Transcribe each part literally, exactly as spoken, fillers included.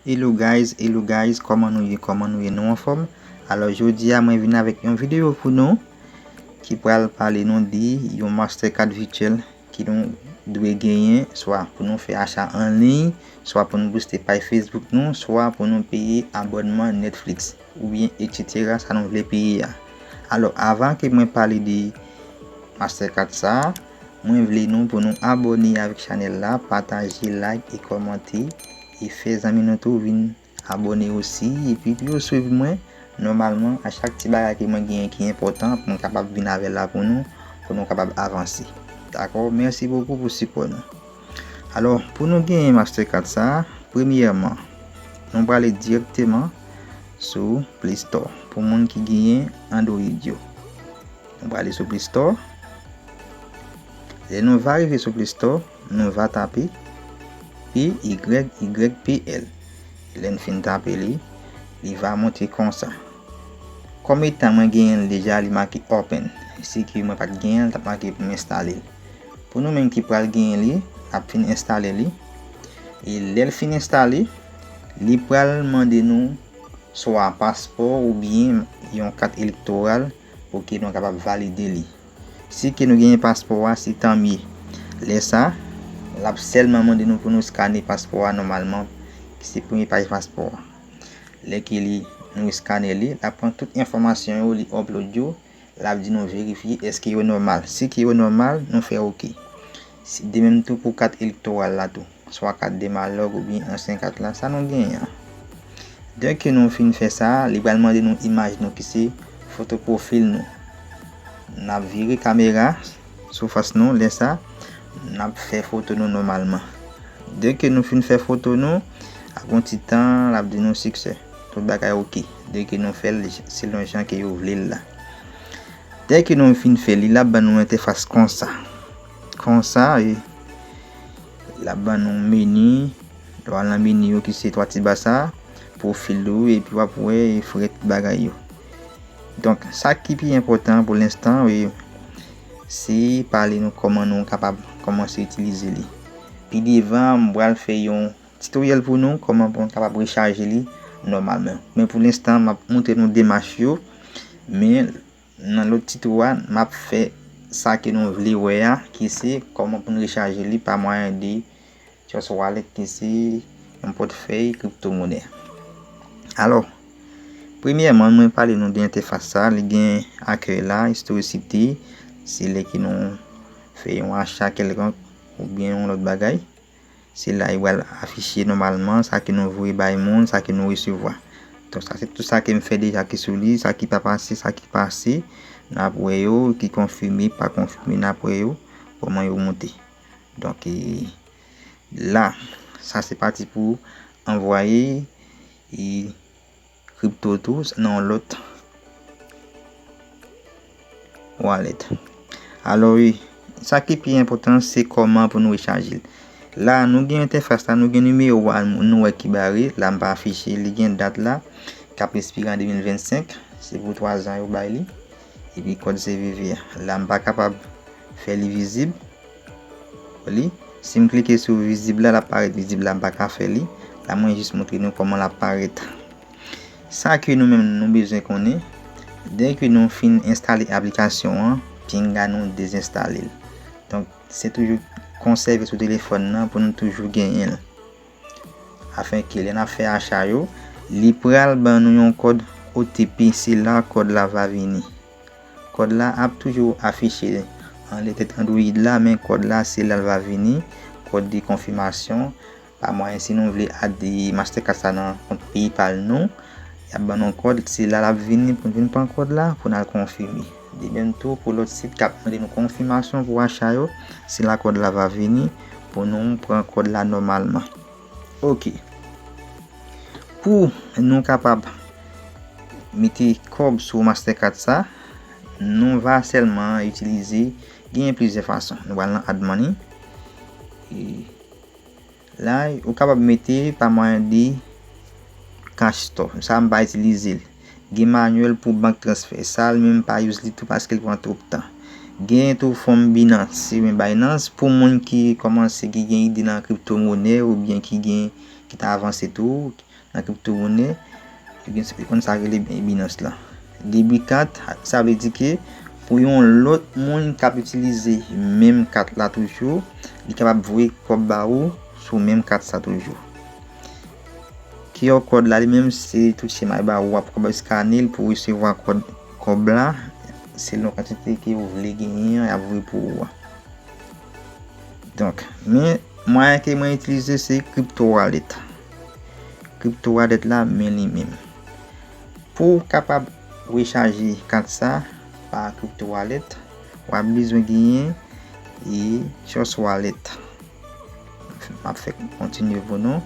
Hello guys, hello guys, kòman nou ye, kòman nou ye, nou anfòm? Alò, jodi a mwen vin avèk yon videyo pou nou ki pral pale nou de yon Mastercard vityèl ki nou dwe genyen, swa pou nou fè acha an liy, swa pou nou booste paj Facebook nou, swa pou nou peye abònman Netflix, oubyen et cetera, sa nou vle peye a. Alò, avan ke mwen pale de Mastercard sa, mwen vle nou pou nou abòne avèk chanèl la, pataje, like e kòmante, e fè zanmi nou tou vin abòne osi, epi pou yo swiv mwen. Nòmalman, a chak ti bagay ke mwen genyen ki enpòtan, pou mwen kapab vin avè l la pou nou, pou nou kapab avanse. Dakò? Mèsi bokou pou sipò nou. Alò, pou nou genyen Mastercard sa, premyèman, nou prale dirèkteman sou Play Store pou moun ki genyen Android yo. Nou prale sou Play Store. Lè nou va rive sou Play Store, nou va tape P Y Y P L. Lè n fin tape li, li va montre konsa. Kòm etan mwen genyen l deja, li make open. Si ke mwen pa t genyen l, t ap make pou m enstale l. Pou nou menm ki pral genyen li, n ap fin enstale li. E lè l fin enstale, li pral mande nou swa paspò oubyen yon kat elektoral pou ke nou kapab valide li. Si ke nou genyen paspò a, se tanmye. Lè sa, l ap sèlman mande nou pou nou eskane paspò a nòmalman, ki se premye paj paspò a. Lè ke li, nou eskane li, l ap pran tout enfòmasyon yo, li upload yo, l ap di nou verifye èske yo nòmal. Si ke yo nòmal, nou fè oke. Si, de menm tou pou kat elektoral la tou, swa kat de malòg oubyen ansyen kat la, sa nou genyen an. Dèke nou fin fè sa, li pral mande nou imaj nou ki se foto pwofil nou. N ap vire kamera sou fas nou, lè sa, n ap fè foto nou nòmalman. Dèke nou fin fè foto nou, ap yon ti tan, l ap di nou siksè. Tout bagay oke. Dèke nou fè l selon jan ke yo vle l la. Dèke nou fin fè li, l ap ban nou entèfas konsa. Konsa, e l ap ban nou meni. Lè w al nan meni yo ki se twa ti ba sa, pwofil ou, epi w ap wè e frèt bagay yo. Donk, sa ki pi enpòtan pou lenstan, e, se pale nou kòman nou kapab kòmanse itilize li. Pi devan, m pral fè yon titoryèl pou nou, kòman pou nou kapab rechaje li nòmalman. Men pou lenstan, m ap montre nou demach yo, men nan lòt tito a, m ap fè sa ke nou vle wè a, ki se kòman pou nou rechaje li pa mwayen de Trust Wallet, ki se yon pòtfèy kriptomonè. Alò, premyèman, mwen pale nou de entèfas sa, li gen akèy la, istorikte, se lè ke nou fè yon acha kèlkonk oubyen yon lòt bagay. Se la li pral afiche nòmalman, sa ke nou voye bay moun, sa ke nou resevwa. Donk, sa se tout sa ke m fè deja ki sou li, sa ki pa pase, sa ki pase, n ap wè yo, ki konfime, pa konfime, n ap wè yo, kòman yo monte. Donk, e, la, sa se pati pou anvwaye, e, kripto tou nan yon lòt wallet. Alò, wi, sa ki pi enpòtan, se kòman pou nou rechaje l. La, nou gen entèfas la, nou gen nimewo a, nou wè ki bare. La, m pa afiche, li gen dat la, k ap espire an de mil vennsenk. Se pou twa zan yo bay li. Epi kòd C V V a. La, m pa kapab fè li vizib. Li, si m klike sou vizib la, l ap parèt vizib la, m pa ka fè li. La, mwen jis montre nou kòman l ap parèt. Sa ke nou menm nou bezwen konnen, dèke nou fin enstale aplikasyon an, pinga nou dezenstale l. Donk, se toujou konsève sou telefòn nan pou nou toujou genyen l. Afenke lè n ap fè acha yo, li pral ban nou yon kòd O T P, se la kòd la va vini. Kòd la ap toujou afiche anlè tèt Android la, men kòd la se la l va vini, kòd de konfimasyon. Pa mwayen, si nou vle add Mastercard sa nan kont PayPal nou, y ap ban nou kòd, se la l ap vini pou n vin pran kòd la, pou n al konfime. De menm tou, pou lòt sit k ap mande nou konfimasyon pou acha yo, se la kòd la va vini pou nou pran kòd la nòmalman. Oke. Pou nou kapab mete kòb sou Mastercard sa, nou va sèlman itilize, genyen plizyè fason. Nou pral nan Add Money. E la, ou kapab mete pa mwayen de Cash Store. Sa, m pa itilize l. Gen manyèl pou bank transfè. Sa, li menm pa use li tou paske l pran twòp tan. Gen tou fòm Binance, oubyen Binance, pou moun ki kòmanse, ki gen ide nan kriptomonè, oubyen ki gen, ki ta avanse tou, nan kriptomonè, yo gen, yo konn sa rele Binance la. Debit card, sa vle di ke pou yon lòt moun k ap itilize menm kat la toujou, li kapab voye kòb ba ou sou menm kat sa toujou. Q R code la, li menm, se tout chema ba ou, w ap kapab eskane l pou resevwa kòd, kòb la, selon kantite ke ou vle genyen an, y ap voye pou ou a. Donk, men mwayen ke mwen itilize se crypto wallet. Crypto wallet la, men li menm. Pou w kapab rechaje kat sa pa crypto wallet, w ap bezwen genyen e Trust Wallet. M ap fè kontinye pou nou.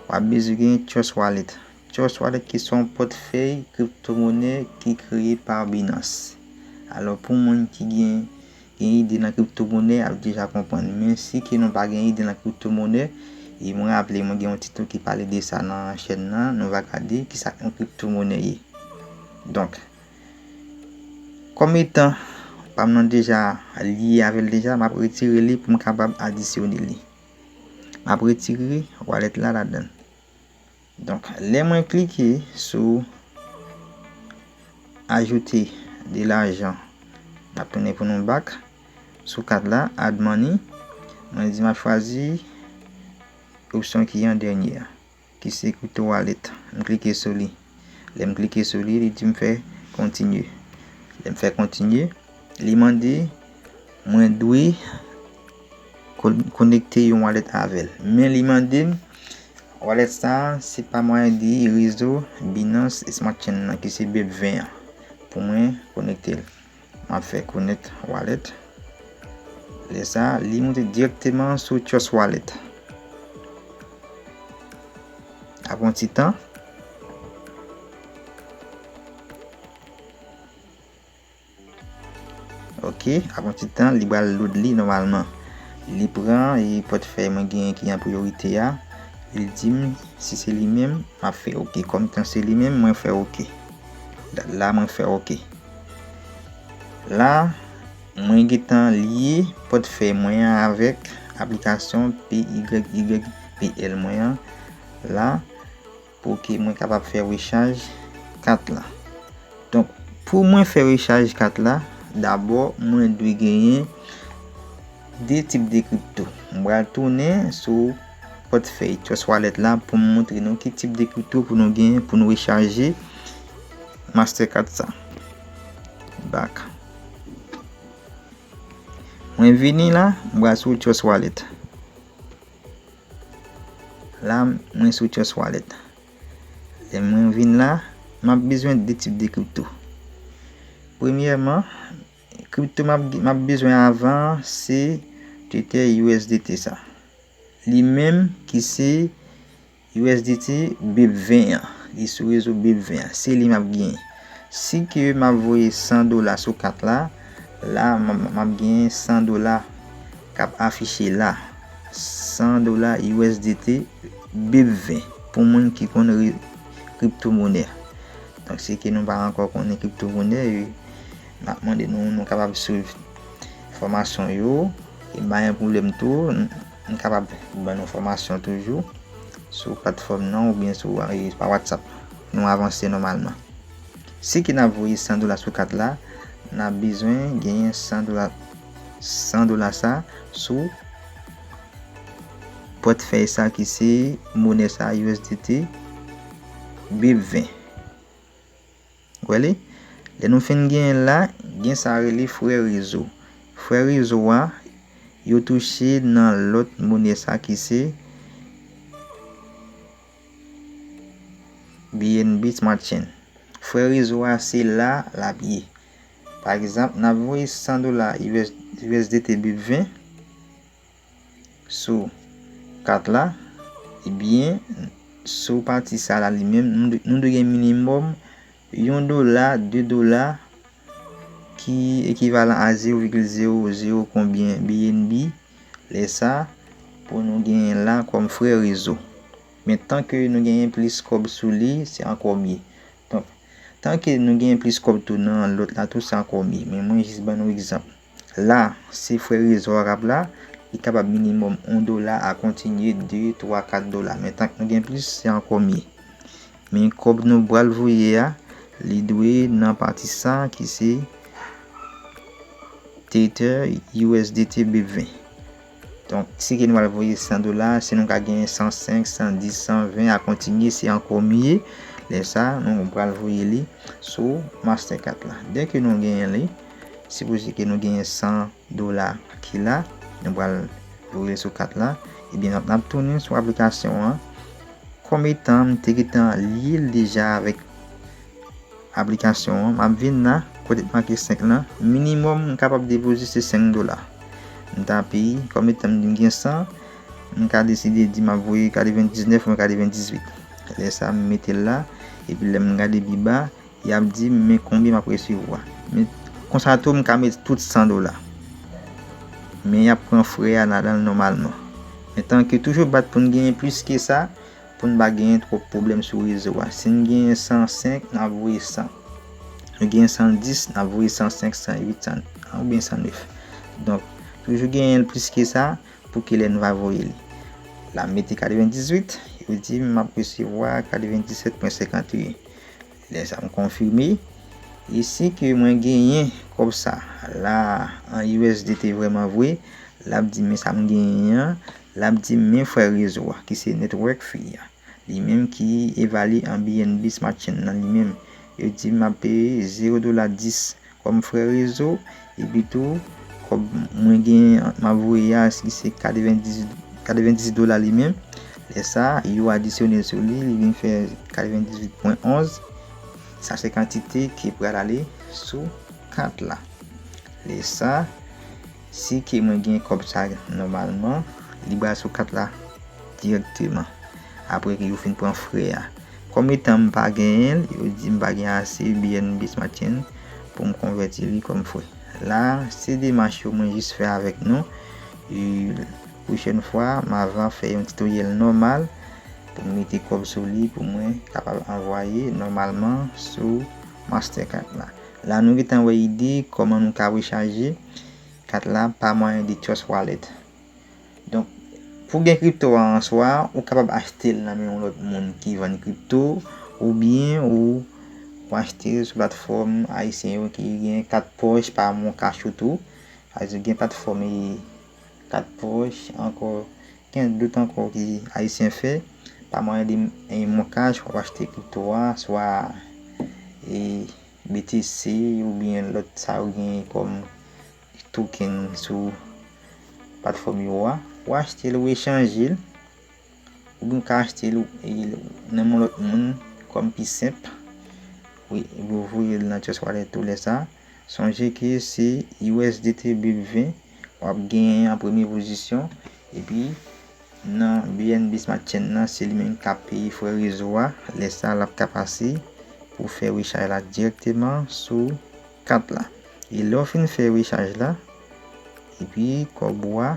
W ap bezwen gen Trust Wallet. Trust Wallet ki se yon pòtfèy kriptomonè ki kreye pa Binance. Alò, pou moun ki gen, gen ide nan kriptomonè, ap deja konprann. Men si ke nou pa gen ide nan kriptomonè, e mwen raple, mwen gen yon ti tou ki pale de sa nan chèn nan, nou va gade kisa yon kriptomonè ye. Donk, kòm etan pa m nan deja lye avè l deja, m ap retire li pou m kapab adisyone li. M ap retire wallet la ladan l. Donk, lè mwen klike sou ajouter de l'argent, n ap tounen pou nou back sou kat la, add money. Mwen di m ap chwazi opsyon ki an dènye a, ki se crypto wallet. M klike sou li. Lè m klike sou li, li di m fè kontinye. Lè m fè kontinye, li mande mwen dwe kon-, konekte yon wallet avè l. Men li mande m, wallet sa a, se pa mwayen de rezo Binance Smart Chain nan, ki se B E P ven an, pou mwen konekte l. M ap fè connect wallet. Lè sa a, li moute dirèkteman sou Trust Wallet. Apre yon ti tan. Ok, apre yon ti tan, li pral load li nòmalman. Li pran e pòtfèy mwen genyen ki an priyorite a. Li di m si se li menm, m ap fè ok. Kòm tan se li menm, mwen fè ok. La, la, mwen fè ok. La, mwen gentan lye pòtfèy mwen an avèk aplikasyon P Y Y P L mwen an la, pou ke mwen kapab fè rechaj kat la. Donk, pou mwen fè rechaj kat la, dabò, mwen dwe genyen de tip de kripto. M pral tounen sou pòtfèy Trust Wallet la pou m montre nou ki tip de kripto pou nou genyen pou nou rechaje Mastercard sa. Back. Mwen vini la, m pral sou Trust Wallet. La, mwen sou Trust Wallet. Lè mwen vin la, m ap bezwen de tip de kripto. Premyèman, kripto m ap, m ap bezwen avan se Tether U S D T sa. Li menm ki se U S D T B E P ven an. Li sou rezo B E P ven an. Se li m ap genyen. Si ke m ap voye san dola sou kat la, la, m, m, m ap genyen san dola k ap afiche la. San dola U S D T B E P ven. Pou moun ki konn re-, kriptomonè. Donk, si ke nou pa ankò konnen kriptomonè, e, m ap mande nou, nou kapab swiv fòmasyon yo. E pa yon pwoblèm tou, n, n kapab ban nou fòmasyon toujou sou platfòm nan oubyen sou, e, pa WhatsApp. Nou avanse nòmalman. Si ke n ap voye san dola sou kat la, n ap bezwen genyen san dola, san dola sa sou pòtfèy sa ki se monè sa U S D T B E P ven. Ou wè li? Lè nou fin genyen la, gen sa rele frè rezo. Frè rezo a, yo touche nan lòt monè sa ki se B N B Smart Chain. Frè rezo a, se la l ap ye. Pa egzanp, n ap voye san dola U S, U S D T B E P ven sou kat la, ebyen, sou pati sa la li menm, nou, nou dwe gen minimòm yon dola, de dola, ki ekivalan a zewo vigil zewo zewo konbyen B N B. Lè sa, pou nou genyen la kòm frè rezo. Men tanke nou genyen plis kòb sou li, se ankò mye. Donk, tanke nou genyen plis kòb tou nan lòt la tou, se ankò mye. Men mwen jis ban nou egzanp. La, se frè rezo a k ap la, li kapab minimòm yon dola a kontinye de, twa, kat dola. Men tank nou gen plis, se ankò mye. Men kòb nou pral voye a, li dwe nan pati sa ki se Tether U S D T B ven. Donk, si ke nou al voye san dola, si nou ka genyen san senk, san dis, san ven, a kontinye, se ankò mye. Lè sa, nou pral voye li sou Mastercard la. Dèke nou genyen li, sipoze ke nou genyen san dola ki la, nou pral voye li sou kat la, ebyen, n ap, n ap tounen sou aplikasyon an. Kòm etan m te gentan lye l deja avèk aplikasyon an, m ap vin la, kote k make senk lan, minimòm m kapab depoze se senk dola. M tape, kòm etan m di m gen san, m ka deside di m ap voye katrevendiznèf oubyen katrevendizuit. Lè sa, m mete l la, epi lè m gade pi ba, y ap di m men konbyen m ap resevwa. Men konsa tou, m ka mete tout san dola. Men y ap pran frè a ladan l nòmalman. Men tanke toujou bat pou n genyen plis ke sa, pou n pa genyen twòp pwoblèm sou rezo a. Si n genyen san senk, n ap voye san. Nou genyen san dis, n ap voye san senk, san uit, san, oubyen san nèf. Donk, toujou genyen l plis ke sa pou ke lè n va voye li. La, m mete katrevendizuit, yo di m ap resevwa katrevendisèt pwen senkantuit. Lè sa, m konfime. E si ke mwen genyen kòb sa la an U S D T vrèman vre, l ap di m men sa m genyen an, l ap di m men frè rezo a, ki se network fee a. Li menm ki evalye an B N B Smart Chain nan li menm. Yo di m ap peye zewo dola dis kòm frè rezo, epi tou, kòb mwen gen, m ap voye a, ki se katrevendis, katrevendis dola li menm. Lè sa, yo adisyone l sou li, li vin fè katrevendizuit pwen onz. Sa se kantite ki pral ale sou kat la. Lè sa, si ke mwen gen kòb sa nòmalman, li pral sou kat la dirèkteman. Apre ke yo fin pran frè a. Kòm etan m pa genyen l, yo di m pa gen ase B N B Smart Chain pou m konvèti li kòm frè. La, se demach yo mwen jis fè avèk nou. E pwochèn fwa, m ava fè yon titoryèl nòmal pou m mete kòb sou li pou mwen kapab anvwaye nòmalman sou Mastercard la. La, nou gentan wè ide kòman nou ka rechaje kat la pa mwayen de Trust Wallet. Donk, pou gen kripto a an swa, ou kapab achte l nan men yon lòt moun ki vann kripto, oubyen ou, ou achte l sou platfòm ayisyen yo ki gen kat pòch pa Moncash ou tou. Sa vle di gen platfòm e kat pòch, ankò, gen dòt ankò ki ayisyen fè, pa mwayen de, e, Moncash, w ap achte kripto a, swa, e, B T C oubyen lòt sa yo genyen kòm token sou platfòm yo a, ou achte l, ou echanje l, oubyen ou ka achte l, e, nan men lòt moun kòm pi senp. Wi, epi ou voye l nan Trust Wallet tou lè sa. Sonje ke se U S D T B ven w ap genyen an premye pozisyon, epi nan B N B Smart Chain nan, se li menm k ap peye frè rezo a. Lè sa, l ap ka pase pou fè rechaj la dirèkteman sou kat la. E lè w fin fè rechaj la, epi kòb ou a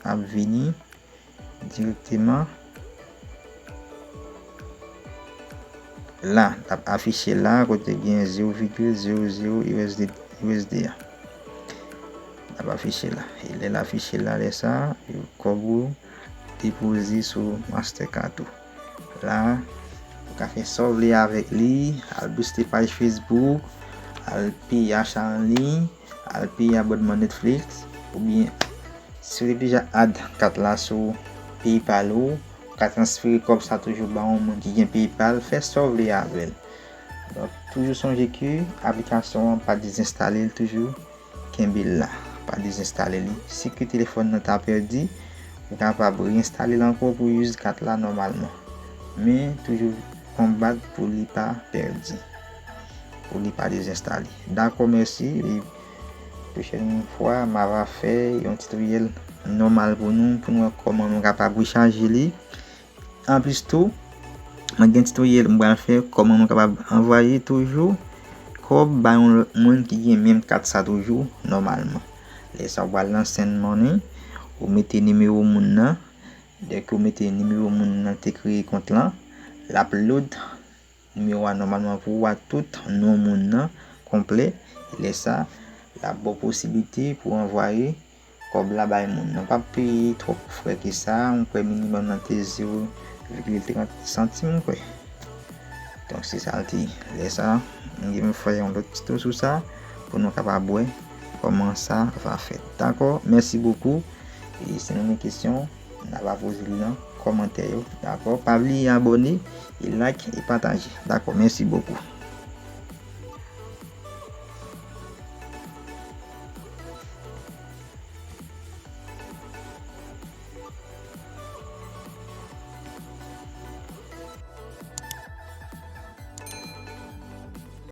ap vini dirèkteman la, l ap afiche la, kote gen zewo vigil zewo zewo U S D, U S D a. L ap afiche la. E lè l afiche la, lè sa, kòb ou depoze sou Mastercard ou. La, ou ka fè sa w vle avèk li, al booste paj Facebook, al peye acha an liy, al peye abònman Netflix, oubyen si w te deja add kat la sou PayPal ou, ou ka transfere kòb sa toujou ba yon moun ki gen PayPal, fè sa w vle avè l. Donk, toujou sonje ke aplikasyon an pa dezenstale l toujou. Kenbe l la, pa dezenstale li. Si ke telefòn nan ta pèdi, ou kapab reenstale l ankò pou use kat la nòmalman. Men, toujou konbat pou li pa pèdi, pou li pa dezenstale. Dakò, mèsi. E pwochèn fwa, m ava fè yon titoryèl nòmal pou nou, pou nou wè kòman nou kapab rechaje li. Anplis tou, mwen gen titoryèl m pral fè kòman nou kapab anvwaye toujou kòb ba yon lòt moun ki gen menm kat sa toujou nòmalman. Lè sa, ou pral nan Send Money, ou mete nimewo moun nan. Dèke ou mete nimewo moun nan te kreye kont lan, l ap load nimewo a nòmalman pou ou a tout non moun nan konplè. Lè sa, l ap ba w posiblite pou anvwaye kòb la bay moun nan. Pa peye twòp frè ke sa, m kwè minimòm nan te zewo vigil trant santim, m kwè. Donk, se sa l te ye. Lè sa, m gen pou fè yon lòt ti tou sou sa, pou nou kapab wè kòman sa va fèt. Dakò? Mèsi bokou. E si nou gen kesyon, n a va poze li nan kòmantè yo. Dakò? Pa bliye abòne, e like, e pataje. Dakò? Mèsi bokou.